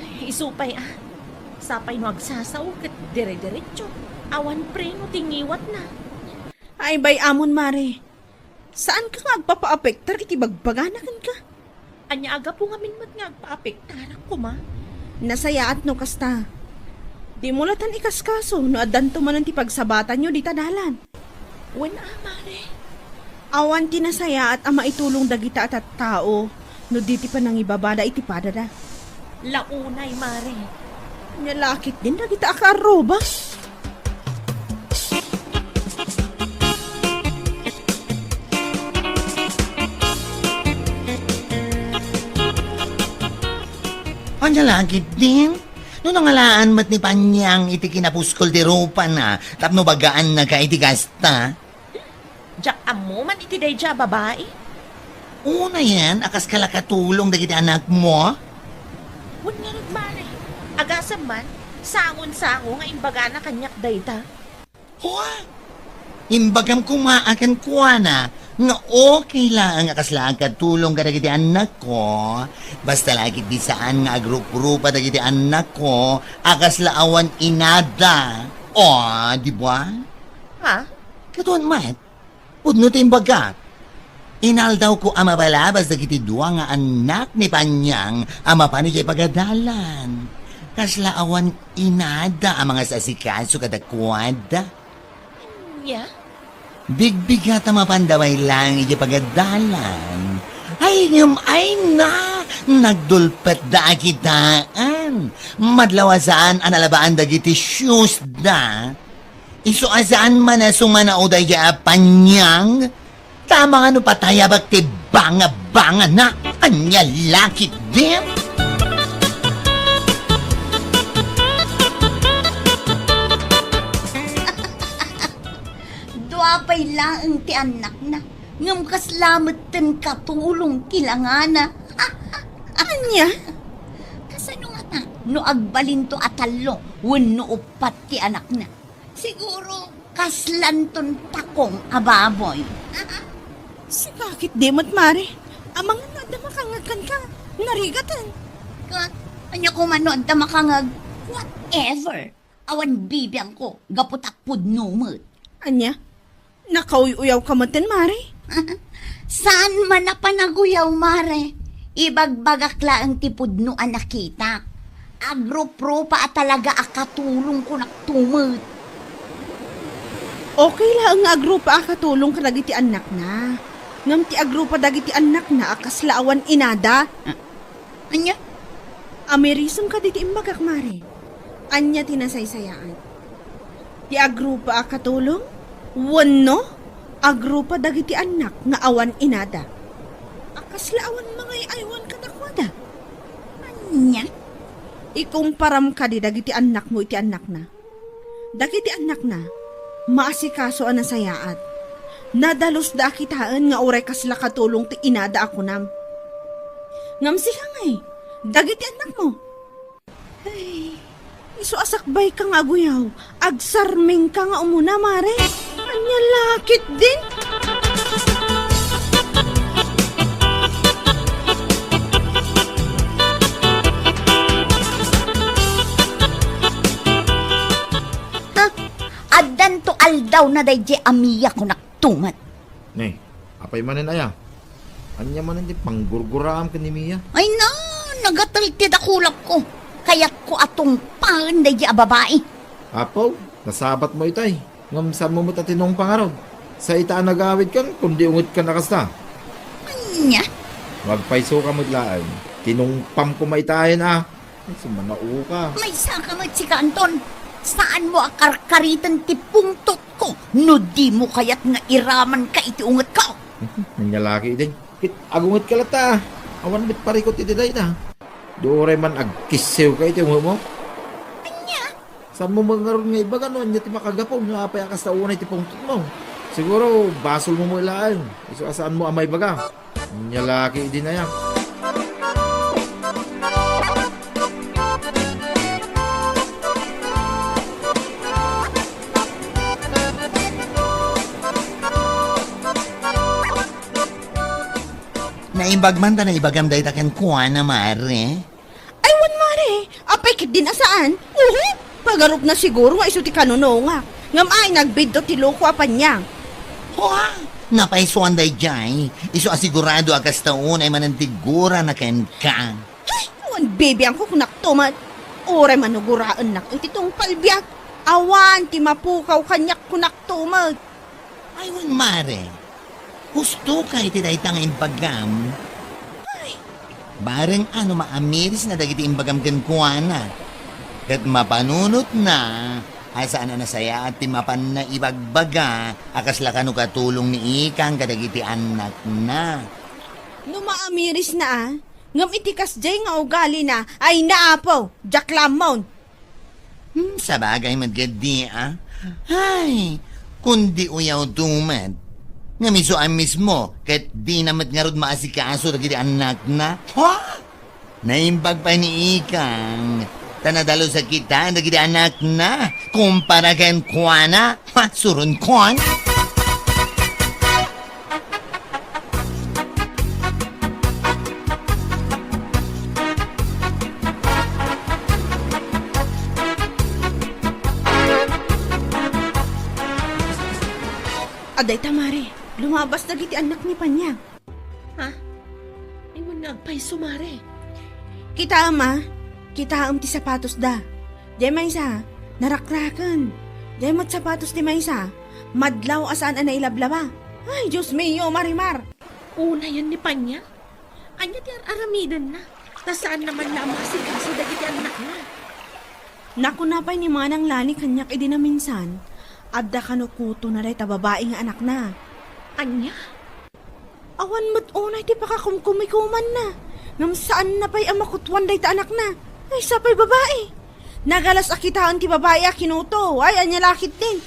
Ay, isu pay, ah. Sapay no agsasao ket dire-diretso. Awan preno ti ngiwatna. Ay, bay-amon, mare. Saanka nga agpapaapektar iti bagbagana kenka? Ania a gapu ngamin met nga agpaapektarak koma? Nasayaat no kasta. Dimo latan ikaskaso no addanto manen ti pagsabatanyo dita dalan. Wen a, mare. Awan ti nasayaat a maitulong dagita a tattao no di ti panangibabada iti padada. La unay, mare. Nia la ketdin dagita a kaarruba? Ania la ketdin? No nangalaan met ni Panyang iti kinapuskol ti rupana tapno bagaannaka iti kasta? Diak ammo man iti daydiay a babai. Unayen a kaska la katulong dagiti anakmo? Wen ngarud, mare. Agasem man, sangon-sango nga imbagana kaniak dayta. Hua! Imbagam koma a kenkuana nga okay laeng a kasla agkatulong kadagiti annakko, basta la ketdi saan nga agruprupa dagiti annakko a kasla awan inada. O, di ba? Ha? Katuan met, pudno ti imbagak. Inaldawko a mabalabas dagiti dua nga annak ni Panyang a mapan idiay pagadalan. Kasla awan inada a mangasasikaso kadakuada. Ania? Bigbigat a mapanda laeng idiay pagadalan. Ay, ngem ay na, nagdulpetda a kitaan. Madlaw a saan a nalabaan dagiti shoesda. Isu a saan man a sumanao daydiay a Panyang. Tama nga no patayabak ti banga-bangana. Ania la ketdin? Dua pay laeng ti annakna, ngem kasla metten katulong ti langana. Ania? Kasano ngata no agbalinto a tallo wenno uppat ti anakna? Siguro, kaslanton takong a baboy. Sika ketdi met, Mare. Amangan no adda makangngeg kenka, narigaten. Ket ania koma no adda makangngeg, whatever. Awan bibiangko, gapu ta pudno met. Ania? Nakauy-uyawka metten, Mare? Saan man a panaguyaw, Mare. Ibagbagak laeng ti pudno a nakitak. Agrup-rupa a talaga a katulong kunakto met. Okay laeng nga agrupa a katulong kadagiti annakna. Ngem ti agrupa dagiti annakna a kasla awan inada. Ah, ania? Amirisem kadagiti imbagak, Mare. Ania ti nasaysayaat? Ti agrupa a katulong wenno agrupa dagiti annak nga awan inada a kasla awan mangay-aywan kadakuada? Ania? Ikumparam kadi dagiti annakmo iti annakna. Dagiti annakna, maasikaso a nasayaat. Nadalusda a kitaen nga uray kasla katulong ti inada a kunam. Ngem sika ngay, dagiti annakmo, ay, isu a sakbayka nga aguyaw, agsarmingka nga umuna, Mare. Ania la ketdin? Ha? Addanto aldawna daydiay a Mia, kunakto met. Ne, apay manen aya? Ania manen ti panggurguraam ken ni Mia? Ay na, nagatel ti dakulakko. Kayatko a tungpaen daydiay a babai. Apo, nasabatmo itay. Ngem saanmo met a tinungpa ngarud? Sa ita a nagawidkan, kundi ungetkan a kasta. Ania? Agpaysoka met laeng. Tinungpam koma itayen a. Ay, sumanaoka. Maysaka met sika, Anton. Saanmo a karkariten ti pungtotko no dimo kayat nga iramanka iti ungetko. Ania la ketdin? Ket agungetka latta. Awan met parikut iti dayta. Di uray man agkissewka iti ungetmo? Ania? Saanmo met ngarud nga ibaga no ania ti makagapu no apay a kasta unay ti pungtotmo? Siguro, basolmo met laeng. Isu a saanmo a maibaga. Ania la ketdin aya? Naimbag man ta naibagam dayta kenkuana, Mare. Ay, wen, Mare, apay ketdin a saan? Uhu! Pagarupna siguro nga isu ti kanunongak. Ngem ay, nagbiddo ti loko a paniang. Hua! Napaysuan daydiay. Isu a sigurado a kasta unay manen ti gurana kenka. Ay, wen, bibiangko kunakto met. Uray manuguraennak iti tungpal biag. Awan ti mapukaw kaniak kunakto met. Ay, wen, Mare. Husto ka iti dayta nga imbagam. Ay, bareng a no maamirisna dagiti imbagam kenkuana, ket mapanunotna a saan a nasayaat ti mapanna ibagbaga a kasla kano katulong ni Ikang kadagiti annakna. No maamirisna a, ngem iti kasdiay nga ugalina, ay na, Apo, diak la ammon. Hmm, sabagay met ketdi a. Ay, kundi uyawto met. Ngem isu a mismo, ket dina met ngarud maasikaso dagiti annakna. Ha? Naimbag pay ni Ikang, ta nadalus a kitaen dagiti annakna, kumpara kenkuana. Ha, suronkon? Adda ita, Mare. Lumabas dagiti annak ni Panyang. Ha? Ay, muna agpayso, Mare. Kitaem, a. Kitaem ti sapatosda. Diay maysa, narakraken. Diay met sapatos ti maysa, madlaw a saan a nailablaba. Ay, Dios mio, Marimar! Unayen ni Panyang? Ania ti ar-aramidenna? Ta saanna man la a maasikaso dagiti annakna. Nakuna pay ni Manang Lani kaniak idi naminsan, adda kano kutona dayta babai nga anakna. Ania? Awan met unay ti pakakumkumikumanna, ngem saanna pay a makutuan dayta anakna. Maysa pay babai. Nagalas a kitaen ti babai a kinuto. Ay, ania la ketdin?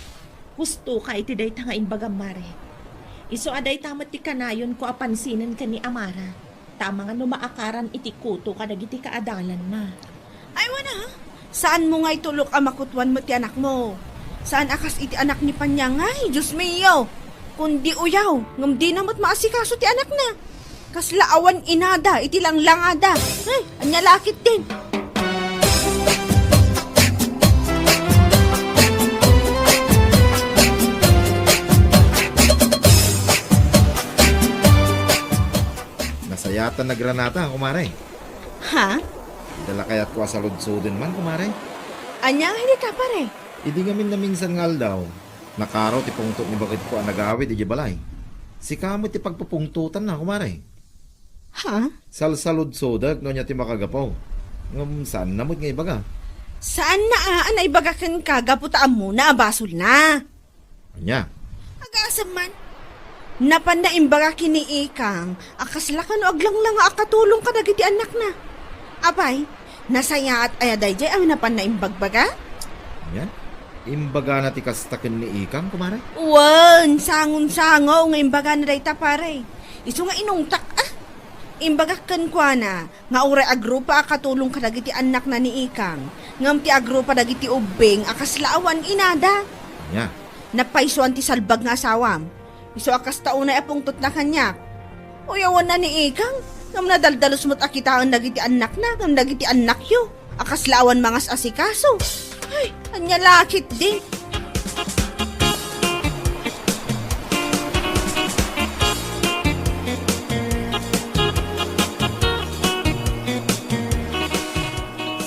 Husto ka iti dayta nga imbagam, Mare. Isu a dayta met ti kanayonko a pansinen ken ni Amara, ta amangan no maakaran iti kuto kadagiti kaadalanna. Ay, wana, ha? Saanmo nga itulok a makutuan met ti anakmo? Saan a kas iti anak ni Panyang? Ay, Dios mio! Kundi uyaw, ngem dina met maasikaso ti anakna. Kasla awan inada iti langlangada. Ay, ania la ketdin? Nasayaat a nagranata, kumare. Ha? Adda la kayatko a saludsoden man, kumare. Ania nga dita, pare? Idi ngamin naminsan nga aldaw, nakaro ti pungtot ni baketko a nagawid idiay balay. Sika met ti pagpupungtotanna, kumare. Ha? Salsaludsodek no ania ti makagapu. Ngem saanna met nga ibaga. Saanna a, a naibaga kenka gapu ta ammona a basolna. Ania? Agasem man. Napanna imbaga ken ni Ikang a kasla kano aglanglanga a katulong kadagiti annakna. Apay, nasayaat aya daydiay a napanna imbagbaga? Ania? Imbagana ti kasta ken ni Ikang, kumare? Wen, sangon-sango nga imbagana dayta, pare. Isu nga inungtak, a. Imbagak kenkuana, nga uray agrupa a katulong kadagiti annakna ni Ikang, ngem ti agrupa dagiti ubbing a kasla awan inada. Ania? Napaysuan ti salbag nga asawam. Isu a kasta unay a pungtotna kaniak. Uyawenna ni Ikang, ngem nadaldalos met a kitaen dagiti annakna ngem dagiti annakyo a kasla awan mangas-asikaso. Ay, ania la ketdi?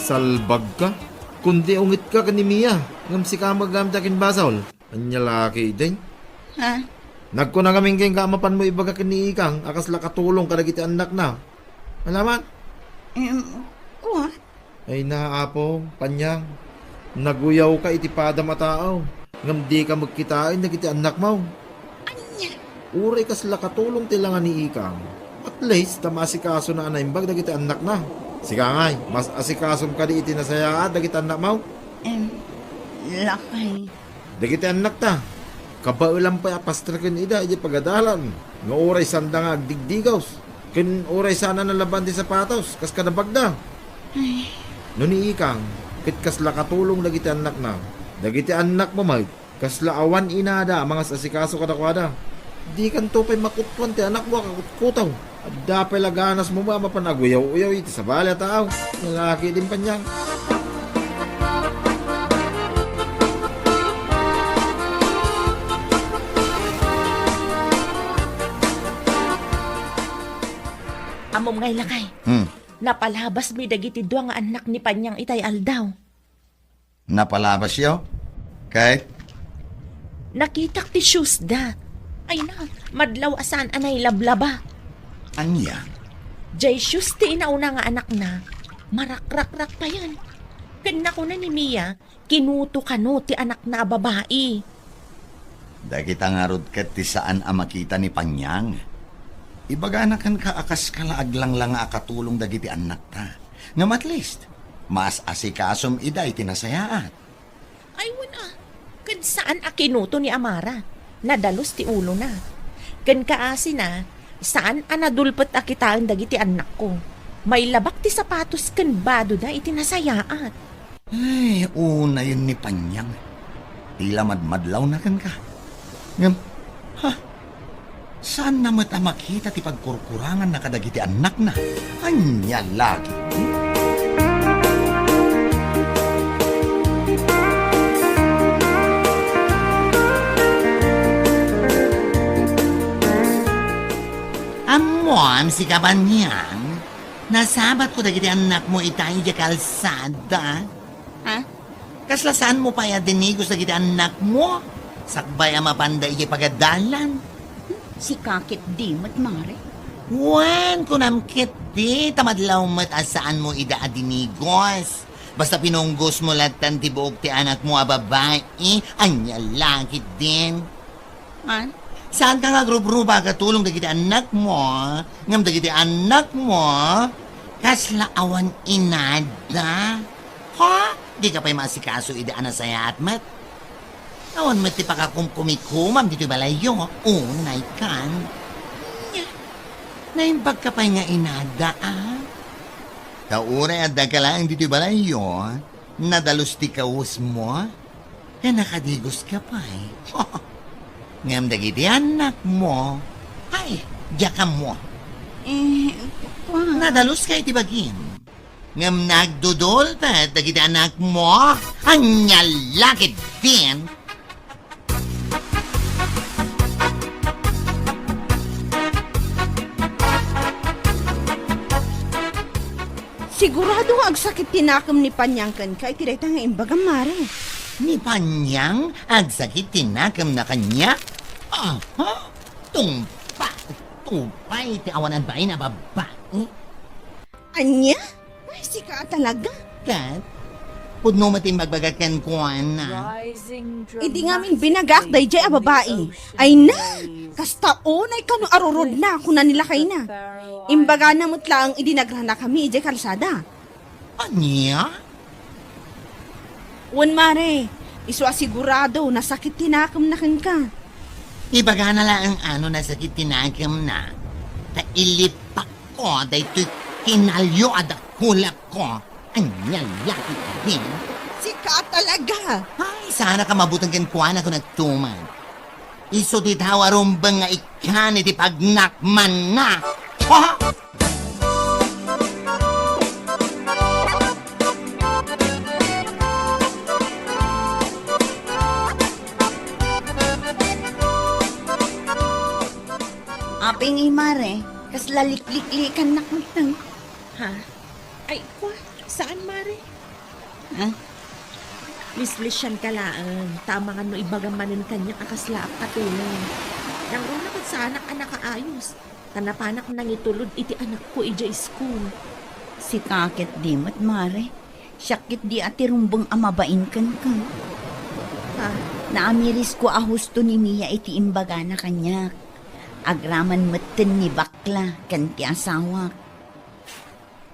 Salbagka? Kundi ungetka ken ni Mia, ngem sika met aggamit a kin basol. Ania la ketdin? Ha? Nagkuna ngamin kenka a mapanmo ibaga ken ni Ikang a kasla katulong kadagiti annakna. Alaman? Em, what? Ay na, Apo, Panyang, naguyawka iti padam a tao, ngem dika met kitaen dagiti annakmo. Ania? Uray kasla katulong ti langa ni Ikang, at least ta maasikasona a naimbag dagiti annakna. Sika ngay, mas asikasom kadi iti nasayaat dagiti annakmo? Em, lakay. Dagiti annakta, kabaelan pay a pastreken ida idiay pagadalan, nga uray saanda nga agdigdigaws, ken uray saan a nalaban ti sapatos, kas kada bagda. Ay. No ni Ikang, ket kasla katulong dagiti annakna, dagiti annakmo met, kasla awan inada a mangas-asikaso kadakuada. Dikanto pay makutuan ti anakmo a kakutkuto. Adda pay la ganasmo a mapan aguyaw-uyaw iti sabali a tao. Lalaki din, Panyang. Ammom ngay, lakay. Hmm. Napalabasmi dagiti dua nga annak ni Panyang itay aldaw. Napalabasyo? Ket? Nakitak ti shoesda. Ay na, madlaw a saan a nailablaba. Ania? Jay shoes ti inauna nga anakna, marakrakrak payen. Ken nakuna ni Mia, kinuto kano ti anakna a babai. Dagita ngarud ket ti saan a makita ni Panyang. Ibagana kenka a kaska la aglanglanga a katulong dagiti annakta. Ngem at least, maas-asikasom ida iti nasayaat. Ay, wen a, ket saan a kinuto ni Amara. Nadalus ti ulona. Ken kaasina, saan a nadulpet a kitaen dagiti annakko. Mailabak ti sapatos ken badoda iti nasayaat. Ay, unayen ni Panyang. Ti la madmadlawna kenka. Ngem, ha? Saanna met a makita ti pagkurkuranganna kadagiti annakna. Ania la ketdi? Am, sika Panyang, nasabatko dagiti annakmo ita idiay kalsada. Ha? Kasla saanmo pay a dinigos dagiti annakmo? Sakbay a mapanda idiay pagadalan. Sika ketdi met, Mare? Wen, kunam ketdi, ta madlaw met a saanmo ida a dinigos. Basta pinunggosmo latta ti buok ti anakmo a babai, ania la ketdin? Man? Saanka nga agrubruba a katulong dagiti annakmo, ngem dagiti annakmo, kasla awan inada? Ha? Dika pay maasikaso idi a nasayaat met? Awan met ti pakakumkumikomam ditoy balayyo, unay kan. Nya, naimbagka pay nga inada, a? Ta uray addaka laeng ditoy balayyo, nadalus ti kawesmo, ken nakadigoska pay. Ngem dagiti annakmo, ay, diakammo. Eh, kua. Nadaluska iti bagim. Ngem nagdudulpet dagiti annakmo, ania la ketdin? Sigurado nga agsakit ti nakem ni Panyang kenka iti dayta nga imbagam, Mare. Ni Panyang agsakit ti nakemna kaniak? Aha! Tungpa! Tupay ti awanan bain a babai. Ania? Ay, sika a talaga. Ket, pudno met imbagbaga kenkuana. Idi ngamin binagak daydiay a babai. Ay na, kasta unay kano arurodna, kuna ni lakayna. Imbagana met laeng idi nagranakami idiay kalsada. Ania? Wen, Mare, isu a sigurado, nasakit ti nakemna kenka. Ibagana laeng a no nasakit ti nakemna. Ta ilipakko daytoy kinalio a dakulakko. Ania la ketdin? Sika talaga! Ay, saanka mabuteng kenkuana, kunakto man. Isu ti tao a rumbeng nga ikkan iti pagnakmanna. Ha? Apay ngay, Mare, kasla likliklikannak metten. Ha? Ay, kua, saan, Mare? Ha? Lislisianka laeng, ta amangan no ibagam manen kaniak a kasla a katulong. Nangruna ket saanak a nakaayos, ta napanak nangitulod iti anakko idiay school. Sika ketdi met, Mare. Siak ketdi a ti rumbeng a mabain kenka. Ha? Naamirisko a husto ni Mia iti imbagana kaniak. Agraman metten ni bakla ken ti asawak.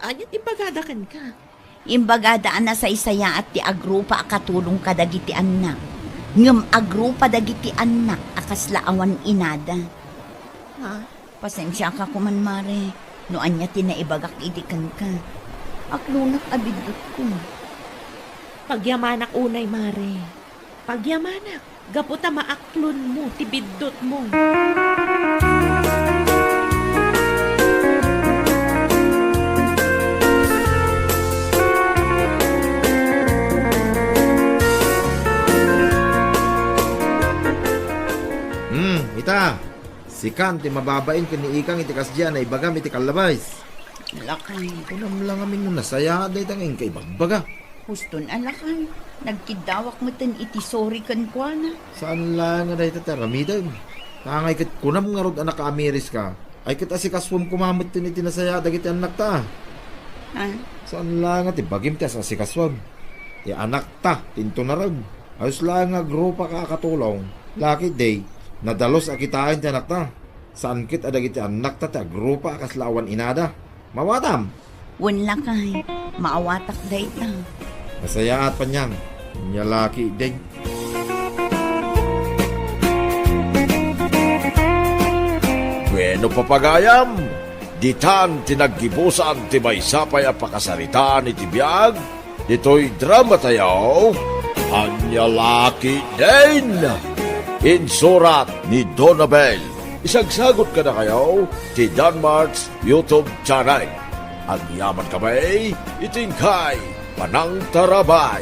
Ania ti imbagada kenka? Imbagada a nasaysayaat ti agrupa a katulong kadagiti annak, ngem agrupa dagiti annak a kasla awan inada. Ha? Pasensiaka koman, Mare, no ania ti naibagak idi kenka. Aklonak a biddutko. Pagyamanak unay, Mare. Pagyamanak, gapu ta maaklonmo ti biddutmo. Hmm, ita, sikan ti mababain ken ni Ikang iti kasdiay a naibagam iti kallabais. Lakay. Kunam la ngamin no nasayaat dayta nga inka ibagbaga. Huston a lakay. Nagkiddawak metten iti sorry kenkuana. Saan la nga dayta ti aramidem. Tangay ket kunam ngarud a nakaamiriska. Ay ket asikasuem koma metten iti nasayaat dagiti annakta. Ha? Saan la nga ti bagim ti as-asikasuem. Ti anakta, ti inton narem. Ayos la nga agrupaka a katulong. Lucky day, nadalus a kitaen ti anakta. Saan ket a dagiti annakta ti agrupa a kasla awan inada. Maawatam? Wen lakay, maawatak dayta. Nasayaat, Panyang. Nia la ketdin. Bueno, papagayam, ditan ti naggibusan ti maysa pay a pakasaritaan iti biag ditoy dramatayo, Ania la ketdin? Insurat ni Donabel. Isagsagut kadakayo ti Danmart's YouTube channel. Agyaman kami iti inkay panangtarabay.